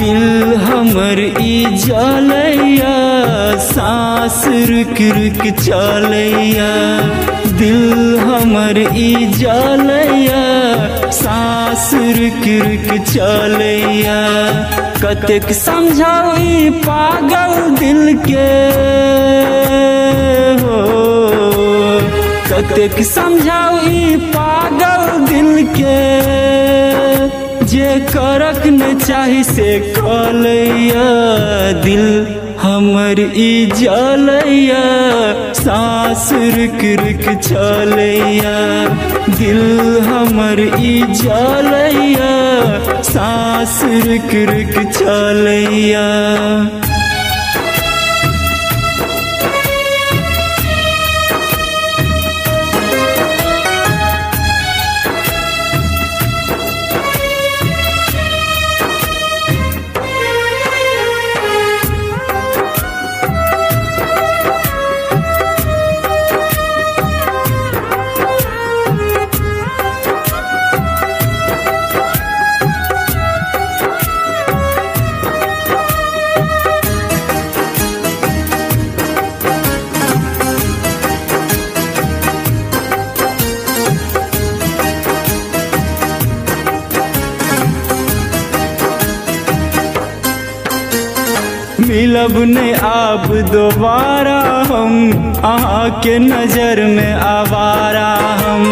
दिल हमर ई जलैया, सांस रुक रुक चलैया। दिल हमर ई जलैया, सांस रुक रुक चलैया। कतेक समझाऊ ई पागल दिल के हो, कतेक समझाऊ ई पागल दिल के, जे करक न चाही से कलैया। दिल हमर ई जलैया, सांस रुक रुक चलैया। दिल हमर ई जलैया, सांस रुक रुक चलैया। मिलब ने आब दोबारा हम, अहाँ के नजर में आवारा हम।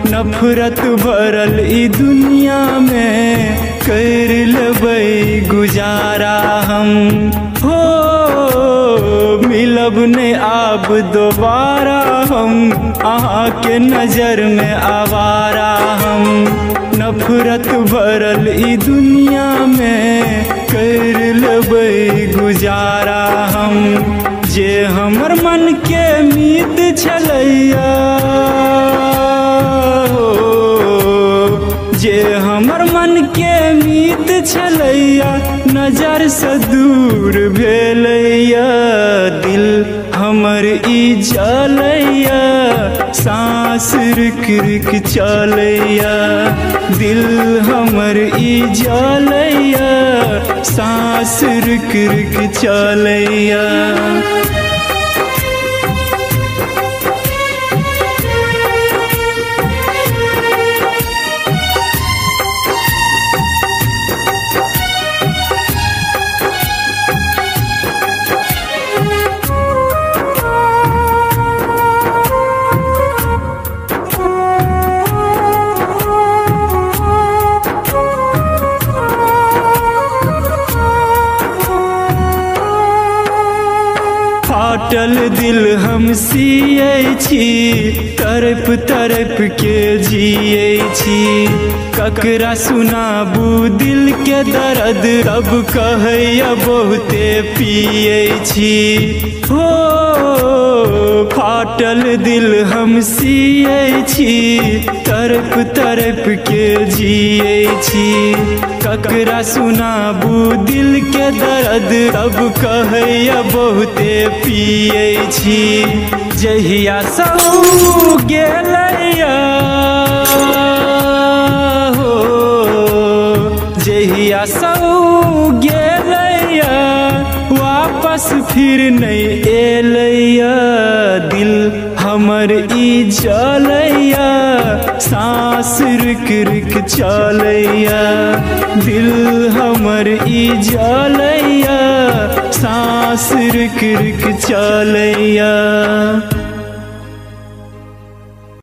नफरत भरल ई दुनिया में कर लेबै गुजारा हम। हो मिलब ने आब दोबारा हम, अहाँ के नजर में आवारा हम। नफरत भरल ई दुनिया में कर लेबै गुजारा हम। जे हमर मन के मीत छलैया हो, जे हमर मन के मीत छलैया, नजर से दूर भेलैया। दिल हमर ई जलैया, सांस रुक रुक चलैया। दिल हमर ई जलैया, सांस रुक रुक चलैया। फाटल दिल हम सियै छी, तड़प तड़प के जियै छी। ककरा सुनाबू दिल के दर्द, तब कहैया बहुते पियै छी। हो फाटल दिल हम सियै छी, तड़प तड़प के जियै छी। ककरा सुनाबू दिल के दर्द, तब कहैया बहुते पियै छी। जहिया सौ गेलैया हो, जहिया सौ गेलैया, वापस फिर नहीं एलैया। दिल हमर ई जलैया, सांस रुक रुक चलैया। दिल हमर ई जलैया, सांस रुक रुक चलैया।